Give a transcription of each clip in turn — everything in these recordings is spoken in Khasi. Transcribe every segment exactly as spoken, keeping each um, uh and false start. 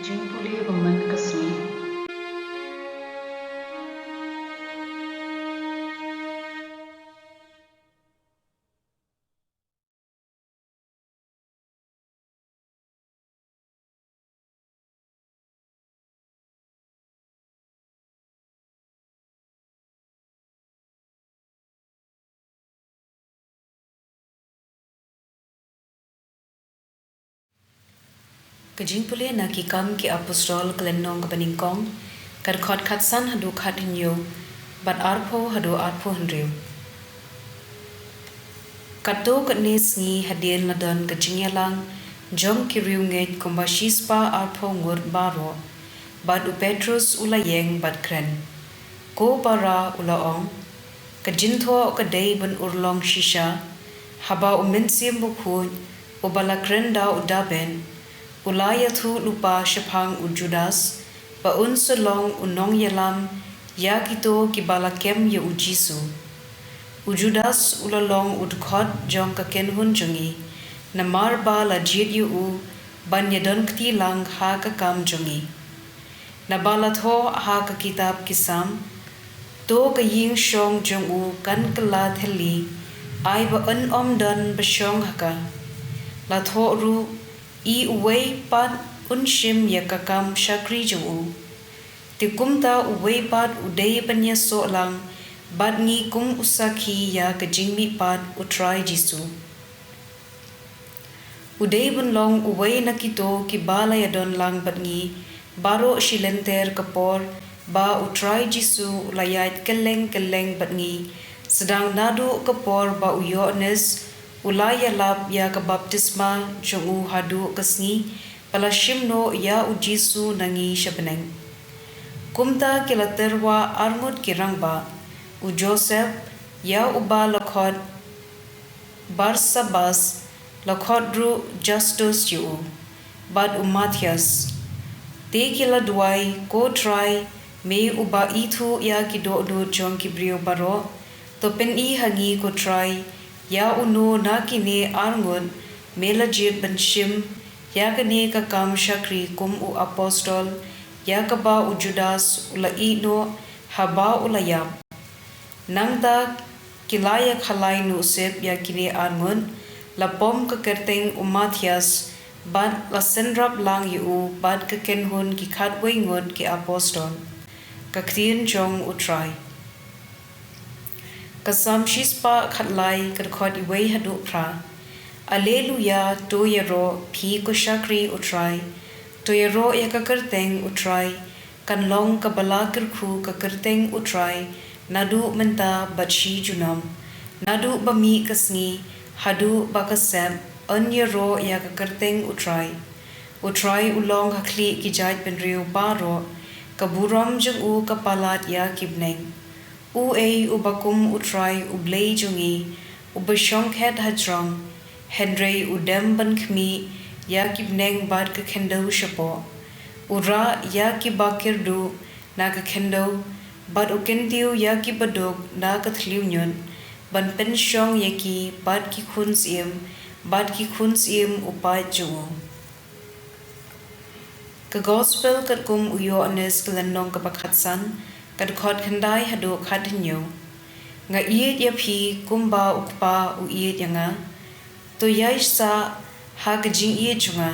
Jingpule ba man ka sngi. Ka jingpule na Ki Kam ki Apostol, ka lynnong kaba nyngkong, ka dkhot khatsan haduh khathynñiew, bad arphew haduh arphew hynriew. Katto katne sngi hadien la don ka jingïalang jong ki riewngeit kumba shispah arphew ngut baroh, bad u Petrus u la ïeng bad kren. Ko para, u la ong, ka jingthoh ka dei ban urlong shisha, haba u Mynsiem Bakhuid, uba la kren da u Dabid, u la ïathuh lypa shaphang u Judas, ba un sa long u nongïalam ïa kito kiba la kem ïa u Jisu. U Judas u la long u dkhot jong ka kynhun jong ngi, namar ba la jied ïa u ban ïadon kti lang ha ka kam jong ngi. Naba la thoh ha ka kitab Ki Salm, to ka ïing shong jong u kan kylla thylli, ai ba yn ym don ba shong ha ka. La thoh ruh, i uwei pat un shim ïa ka kam shakri jong u. Te kumta uwei pat u dei ban ïasoh lang bad ngi kum u sakhi ïa ka jingmihpat u Trai Jisu. U dei ban long uwei na kito kiba la ïadon lang bad ngi baroh shi lynter ka por ba u Trai Jisu u la ïaid kylleng kylleng bad ngi, sdang naduh ka por ba u Ïoannis u la ïalap ïa ka baptisma jong u haduh ka sngi ba la shim noh ïa u Jisu na ngi sha bneng. Kumta ki la tyrwa arngut ki rangbah, u Joseph, ïa uba la khot Barsabas, la khot ruh Justus ïa u, bad u Matthias. Te ki la duwai, ko Trai, me uba ithuh ïa ki dohnud jong ki briew baroh, to pyni ha ngi, ko Trai, ïa uno na kine arngut me la jied ban shim ïa kane ka kam shakri kum u apostol, ïa kaba u Judas u la ïeh noh haba u la ïap. Nangta ki la ïakhalai nuh sip ïa kine arngut, la pom ka kyrteng u Matthias, bad la synrap lang ïa u bad ka kynhun ki khatwei ngut ki apostol. Ka ktien jong u Trai. Ka Salm shispah khatlai, ka dkhot iwei haduh phra. Alleluia, to ïaroh, phi ko shakri u Trai. To ïaroh ïa ka kyrteng u Trai, kan long kaba la kyrkhu ka kyrteng u Trai, naduh mynta bad shi junom. Naduh ba mih ka sngi, haduh ba ka sep, yn ïaroh ïa ka kyrteng u Trai. U Trai u long ha khlieh ki jaitbynriew baroh, ka burom jong u ka palat ïa ki bneng. Uei uba kum u Trai u Blei jong ngi, uba shongkhet hajrong, hynrei u dem ban khmih ïa ki bneng bad ka khyndew shapoh. U rah ïa kiba kyrduh na ka khyndew, bad u kyntiew ïa kiba duk na ka thliew ñiut, ban pynshong ïa ki bad ki khun syiem, bad ki khun syiem u paid jong u. Ka Gospel katkum u Ïoannis, ka lynnong kaba khatsan, ka dkhot khyndai haduh khathynñiew. Nga ïeit ïa phi kumba u Kpa u ïeit ïa nga. To ïai sah ha ka jingïeit jong nga.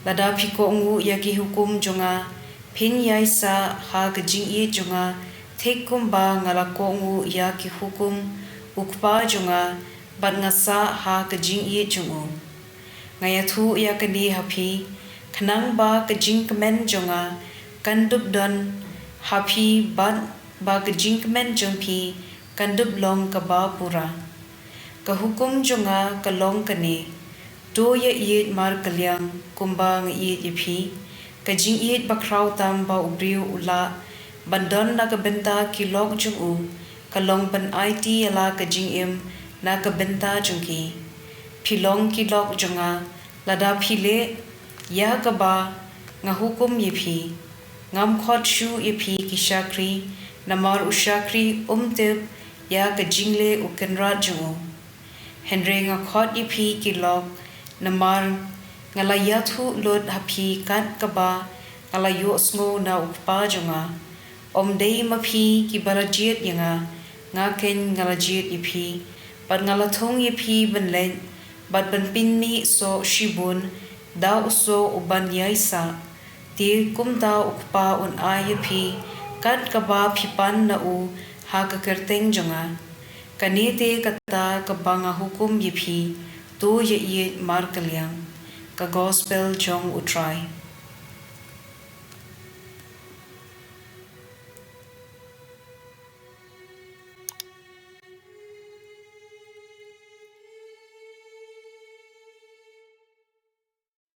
Lada phi kohnguh ïa ki hukum jong nga, phin ïai sah ha ka jingïeit jong nga, thik kumba nga la kohnguh ïa ki hukum u Kpa jong nga, bad nga sah ha ka jingïeit jong u. Nga ïathuh ïa kane ha phi, khnang ba ka jingkmen jong nga kan dup don ha phi, bad ba ka jingkmen jong phi kan dup long kaba pura. Ka hukum jong nga ka long kane: To ïaieit markylliang kumba nga ïeit ïa phi. Ka jingïeit bakhraw tam ba u briew u lah ban don na ka bynta ki lok jong u, ka long ban aiti ïa la ka jingim na ka bynta jong ki. Phi long ki lok jong nga lada phi leh ïa kaba nga hukum ïa phi. Ngam khot shuh ïa phi ki shakri, namar u shakri um tip ïa ka jingleh u kynrad jong u. Hynrei nga khot ïa phi ki lok, namar nga la ïathuh lut ha phi kat kaba nga la ïohsngew na U Kpa jong nga. Ym dei ma phi kiba la jied ïa nga, nga keiñ nga la jied ïa phi, bad nga la thung ïa phi ban leit bad ban pynmih soh shibun da u soh uban ïai sah. Te kumta U Kpa un ai ïa phi kat kaba phi pan na u ha ka kyrteng jong nga. Kane te kata kaba nga hukum ïa phi, to ïaieit markylliang. Ka Gospel jong U Trai.